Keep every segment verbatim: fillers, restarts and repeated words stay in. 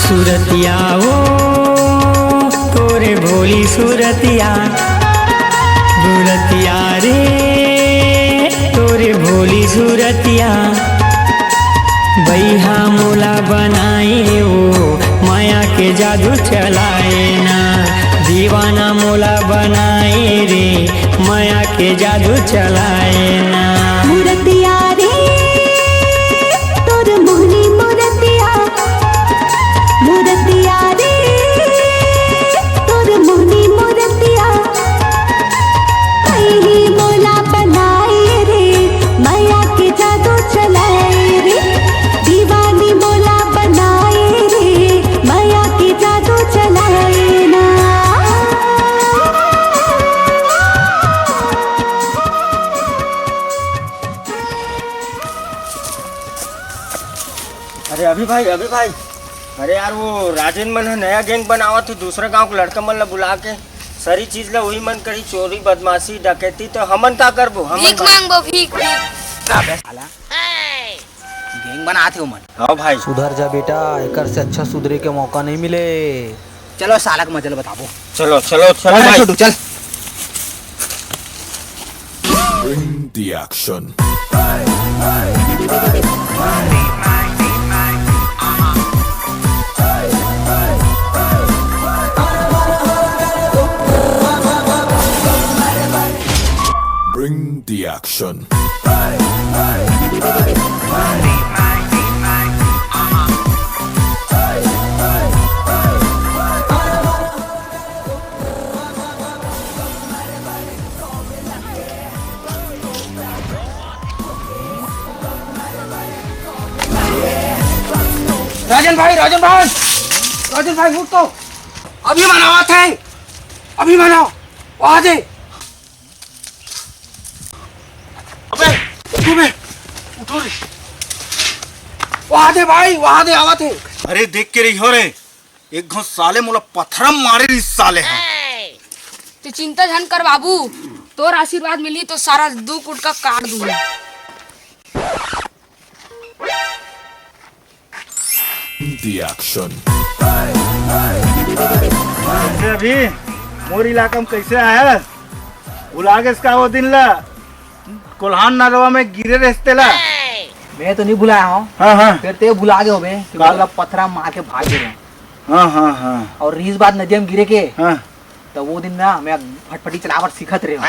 सुरतिया ओ तोरे भोली सुरतिया, सुरतिया रे तोरे भोली सुरतिया। बइहा मोला बनाए ओ, माया के जादू चलाए ना। दीवाना मोला बनाए रे, माया के जादू चलाए ना। मुरतिया रे, तोर मोहनी मुरतिया, मुरतिया रे, तोर मोहनी मुरतिया। कहीं मोला बनाए रे, माया के जादू चलाए रे। दीवानी मोला बनाए रे, माया के जादू चलाए ना। अरे अभी भाई, अभी भाई, अरे यार, वो राजेन मन ह नया गैंग बनावत हे, दूसरा गांव के लड़का मन ला बुला के। सरी चीज ला वही मन करी, चोरी, बदमाशी, डकैती, तो हमन का करबो? हमन भीख मांगबो, भीख, भीख। अबे साला, गैंग बनात हे ओमन। हाँ भाई। सुधर जा बेटा, एकर से अच्छा सुधरे के मौका नहीं मिले। चलो साला के मजा ल बताबो। चलो, चलो, चलो चल भाई। छोटू, चल। Bring the action. Bring the action. राजन भाई, राजन भाई, राजन भाई, उठ तो। अभी मनावत हे, अभी मनाओ। वहां दे। अबे, तू बे, उठो रे। वहां दे भाई, वहां दे, आवत हे। अरे देख के रही हो रे, एक घो साले मोला पथरा मारे रिहिस साले हे। ते चिंता झन कर बाबू, तोर आशीर्वाद मिली तो सारा दू कुटका काट दूंगा। The action. अभी मोर इलाका में कैसे आया? भुला गेस का वो दिन ला? कोल्हान नरवा में गिरे रहते ला। मैं तो नहीं भुलाया हूँ। हाँ, हाँ। फिर ते भुला गए होबे कि का? मतलब पथरा मार के भाग गए। हाँ, हाँ, हाँ। और रीस बात नदिया में गिरे के। हाँ। तो वो दिन ना मैं फटफटी चलावर सीखत रहे हूँ।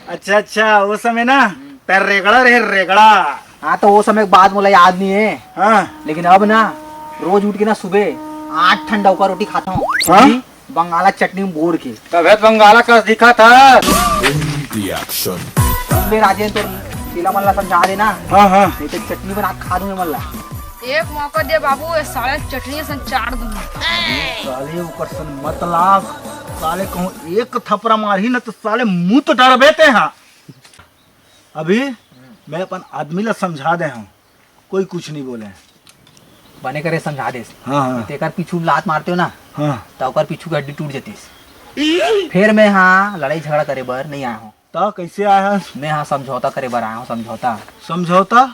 अच्छा, अच्छा, वो समय ना, हम्म। तेरा रेगड़ा रहे, रेगड़ा। हाँ, तो वो समय के बात मोला याद नहीं है। हाँ। लेकिन अब ना, रोज उठ के ना सुबह आठ ठन डौका रोटी खाता हूँ। हाँ? जी, बंगाला चटनी में बोर के। तबे तो बंगाला कस दिखा था। In the action. ले राजेन, तो चेला मन ला समझा देना। हाँ, हाँ। नहीं तो चटनी बना के खा दूंगा मन ला। एक मौका दे बाबू, ये साले चटनी सन चाट दूंगा। साले ओकर सन मत लाग, साले कहूँ एक थपरा मारही न तो साले मुंह तो डरबे ते हा। अभी मैं अपन आदमी ला समझा दे हूँ, कोई कुछ नहीं बोले। बने करे समझा दे। हाँ, हाँ। तेकर पीछू लात मारते हो ना, हाँ। तो ओकर पीछू के हड्डी टूट जतीस। फिर मैं हाँ लड़ाई झगड़ा करे बर नहीं आया हूँ। तो कैसे आया है? मैं हाँ समझौता करे बर आया हूँ, समझौता। समझौता?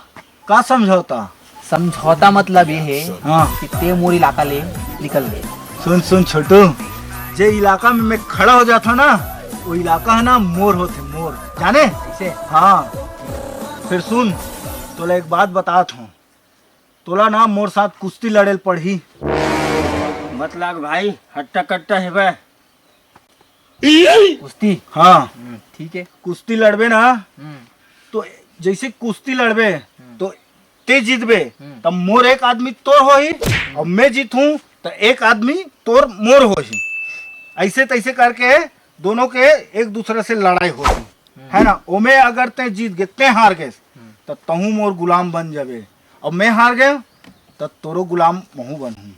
का समझौता? समझौता मतलब ये है हाँ। कि ते मोर इलाका ले निकल गए। सुन, सुन छोटू, जे इलाका में मैं खड़ा हो जाता ना, वो इलाका है ना मोर होते, मोर। जाने? कैसे? हाँ। फिर सुन, तोला एक बात बतात हूँ, तोला ना मोर साथ कुश्ती लड़े ल पड़ही। मत लाग भाई, हट्टा कट्टा हेबे। कुश्ती? हाँ। हम्म, ठीक है। कुश्ती लड़बे ना, हम्म। तो जैसे कुश्ती लड़बे, हम्म। तो ते जीतबे, हम्म। तब मोर एक आदमी तोर होही, और मैं जीतूं, तो एक आदमी तोर मोर होही। ऐसे तैसे करके दोनों के एक दूसरे से लड़ाई होही, हम्म। है ना? ओमे अगर ते जीत गे, ते हार गेस, हम्म। तो तहूँ मोर गुलाम बन जाबे, और मैं हार गए, तो तोरो गुलाम महूँ बनहूँ।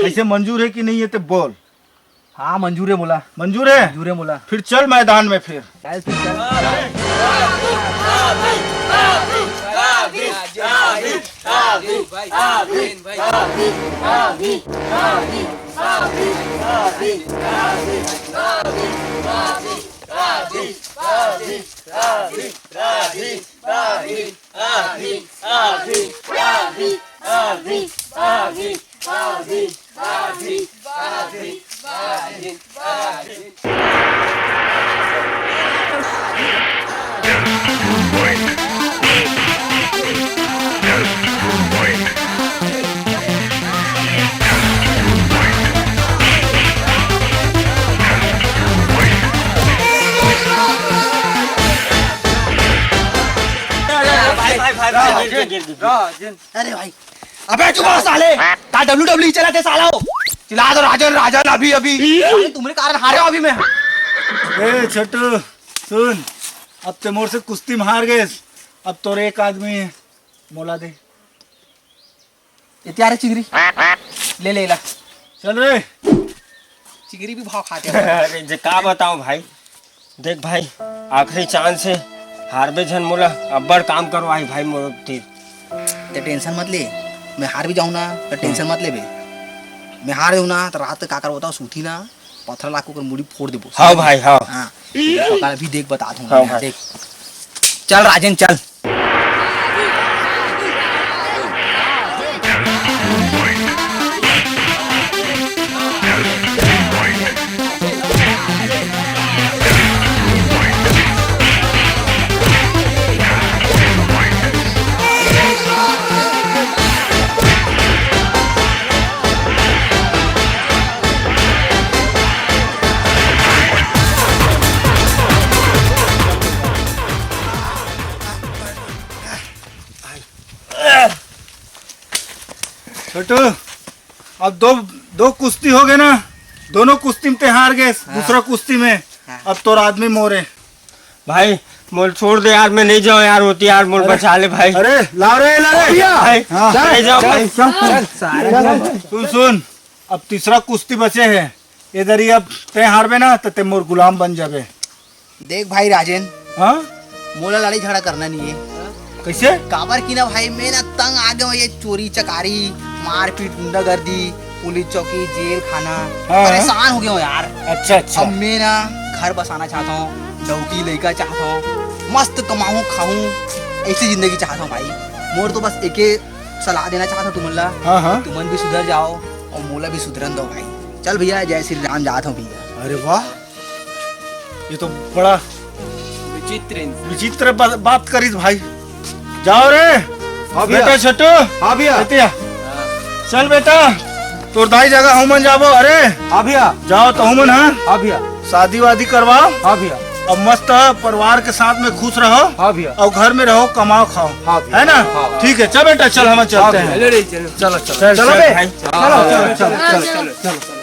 ऐसे मंजूर है कि नहीं है, ते बोल। हाँ, मंजूर है मोला। मंजूर है? मंजूर है मोला। फिर चल मैदान में फिर। चल, फिर चल। भाई, भाई, भाई, भाई, गिर, गिर, गिर, गिर। अरे भाई, अबे चुप हो साले। का डब्ल्यू डब्ल्यू ई चलाथे साला हो? चिल्ला दो राजन, राजन, अभी, अभी। साले तुम्हारे कारण हारे हो अभी मैं। ए छोटू, सुन, अब ते मोर से कुश्ती में हार गए, अब तोर एक आदमी मोला दे। ये तैयार है चिंगरी, ले ले ला। चल रे। चिंगरी भी भाव खाते हैं। अरे जे का बताऊं भाई, देख भाई, आखिरी चांस है, हारबे झन मोला, अब्बड़ काम करवाही भाई मोर तीर। ते टेंशन मत ले, मैं हार भी जाऊं ना तो टेंशन मत लेबे। मैं हार जाऊं ना तो रात का का करबो बताओ, सूती ना पत्थर लाके ओकर मुड़ी फोड़ देबो। हाँ भाई, हाँ। हाँ, पकड़, अभी देख, बता दूं हाँ मैं, भाई। देख। चल राजन, चल। छोटू, अब दो, दो कुश्ती हो गए ना, दोनों कुश्ती में ते हार गए, हाँ। दूसरा कुश्ती में। हाँ। अब तोर आदमी मोरे। भाई, मोल छोड़ दे यार, मैं नहीं जाऊँ यार, होती यार, मोल अरे, बचा ले भाई। अरे, ला रे, ला रे। भैया। भाई, हाँ। चल, नहीं जाओ चल, भाई। चल, चल, चल। सुन, सुन, अब तीसरा कुश्ती बचे है, इधर ही अब ते हारबे ना, तो ते मोर गुलाम बन जाबे। देख भाई राजेन, हाँ? मोला लड़ाई झगड़ा करना नहीं है। कैसे? काबर की ना भाई, मैं ना तंग आ गया हूँ ये चोरी चकारी, मारपीट, गुंडागर्दी, पुलिस चौकी, जेल खाना। हाँ। परेशान हो गया हूँ यार। अच्छा, अच्छा। अब मैं ना घर बसाना चाहता हूँ, डौकी लइका चाहता हूँ, मस्त कमाऊँ खाऊँ, ऐसी जिंदगी चाहता हूँ भाई। मोर तो बस एके सलाह देना चाहता हूँ तुमन ला, हाँ, हाँ। तुमन भी सुधर जाओ और मोला भी सुधरन दो भाई। चल भैया, जय श्री राम, जात हूँ भैया। अरे वाह, ये तो बड़ा विचित्र इंसान। विचित्र बा-, बात करिस भाई। जाओ रे। हाँ भैया। बेटा छोटू। हाँ भैया। बेटिया। चल बेटा, तोर दाई जगह हमन जाबो। अरे हाँ भैया। जाओ तो हमन, हाँ। हाँ भैया। शादी वादी करवाओ। हाँ भैया। अब मस्त परिवार के साथ में खुश रहो। हाँ भैया। और घर में रहो, कमाओ खाओ। हाँ भैया। है ना? हाँ। ठीक है, चल बेटा, चल हम हाँ चलते भैया। हैं। चलो रे, चलो। चलो, चलो। चल, चलो चल बे। भाई। चलो, चलो, चलो, चलो, चलो।